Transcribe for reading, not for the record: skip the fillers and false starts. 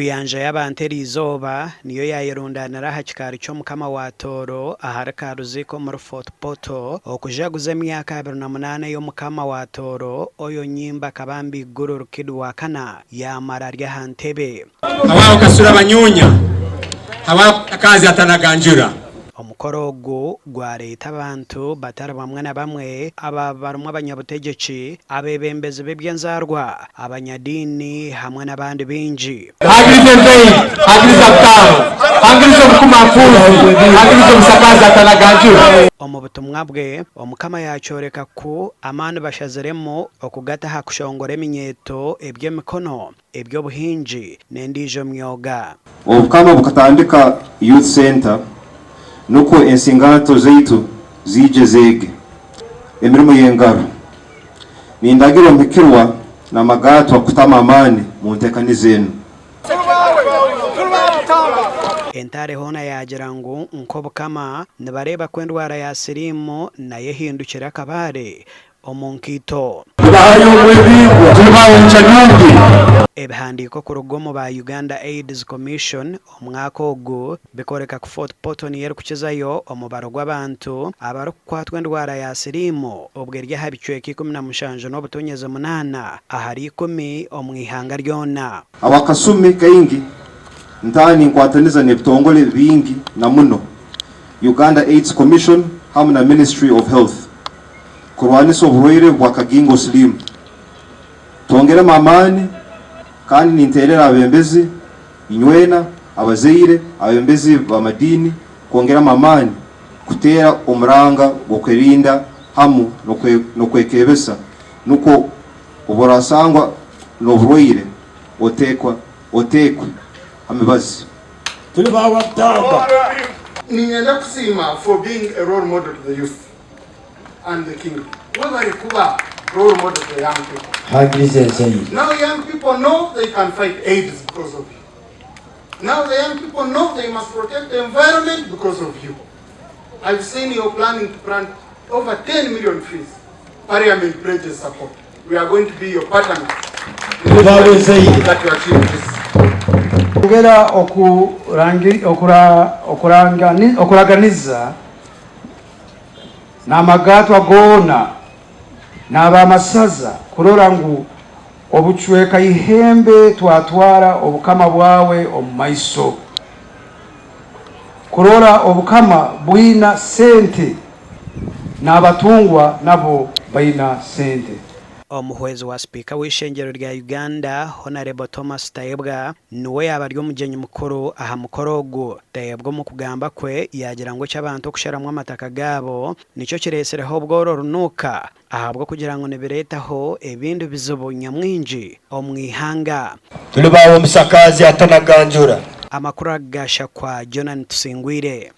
Enkuyanja y'abantu eriizooba niyo yaayerundaanira aha kikaari ky'omukama wa Tooro ahari Karuziiko omuri Fort Portal okujaguza emyaka 28 ey'omukama wa Tooro Oyo Nyimba Kabambi Iguru Rukidi wa kana yaamara ari aha ntebe. Habaho Kasura Banyunya, habaho Kakazi Atanaganjura. Omukoro ogu gwareeta abantu batari bamwe na bamwe aba barimu abanyabutegyeki, abeebembezi b'eby'enzaarwa, abanyadiini hamwe n'abandi baingi. Hagiriza enzairi, hagiriza butaano, hagiriza obukuma nkunzi, hagiriza obusakaazi atanaganjura. Omu butumwa bwe, Omukama yaakyoreka ku amaani bashaziremu okugata aha kushongora eminyeeto eby'emikono, eby'obuhingi n'endiijo myoga. Obukama bukatandika Youth Centre nukwo ensinganto zaitu ziije zeege emirimo y'engaro. Nindagira omuhikirwa n'amagatwa kutamu amaani mu ntekaniza enu. Entare hoona yaagira ngu nk'Obukama nibareeba ku endwara ya siriimu nayo ehindukire akabaare omu nkaito. Ebihandiiko kuruga omu ba Uganda AIDS Commission omwaka ogu bikooreka ku Fort Portal niyo erikukizayo omubaro gw'abantu abarikukwatwa endwara ya siriimu obwo eri aha bicweka 17 n'obutonyezi munaana ahari ikumi omu ihanga ryona. Habw'akasumi kaingi, ntaaha ninkwataniza n'ebitongole bingi na muno Uganda AIDS Commission hamu na Ministry of Health. Kurwanisa oburwaire bwa kagingo siliimu. Twongeremu amaani kandi ninteerera abebembezi inywena, abazaire, abebembezi b'amadiini kwongeramu amaani kuteera omuranga gw'okwerinda hamu n'okwekebesa nukwo obworasangwa n'oburwaire oteekwe ha mibazi. Turi ba Wabutamba. Niinyenda kusiima for being a role model to the youth. and the kingdom. Webare kuba role model to young people. Hagiriza enzaire. Now young people know they can fight AIDS because of you. Now the young people know they must protect the environment because of you. I've seen you planning to plant over 10 million trees. Parliament pledges support. We are going to be your partners. That you achieve this. Ongera okuraganiza n'amagatwa goona n'ab'amasaza kurora ngu obucweka ihembe twatwara obukama bwawe omu maiso. Kurora obukama bwina sente n'abatungwa nabo baina sente. Omuhwezi wa Sipiika w'eishengyero rya Uganda, Honarebo Thomas Tayebwa niwe yaaba ari omugyenyi mukuru aha mukoro ogu. Tayebwa omu kugamba kwe yaagira ngu eky'abantu okusharamu amataka gaabo nikyo kireetsireho obworo runuuka ahabw'okugira ngu nibireetaho ebindi bizibu nyamwingi omu ihanga. Turi baawe omusakaazi atanaganjura. Amakuru aga gashakwa Jonan Tusingwire.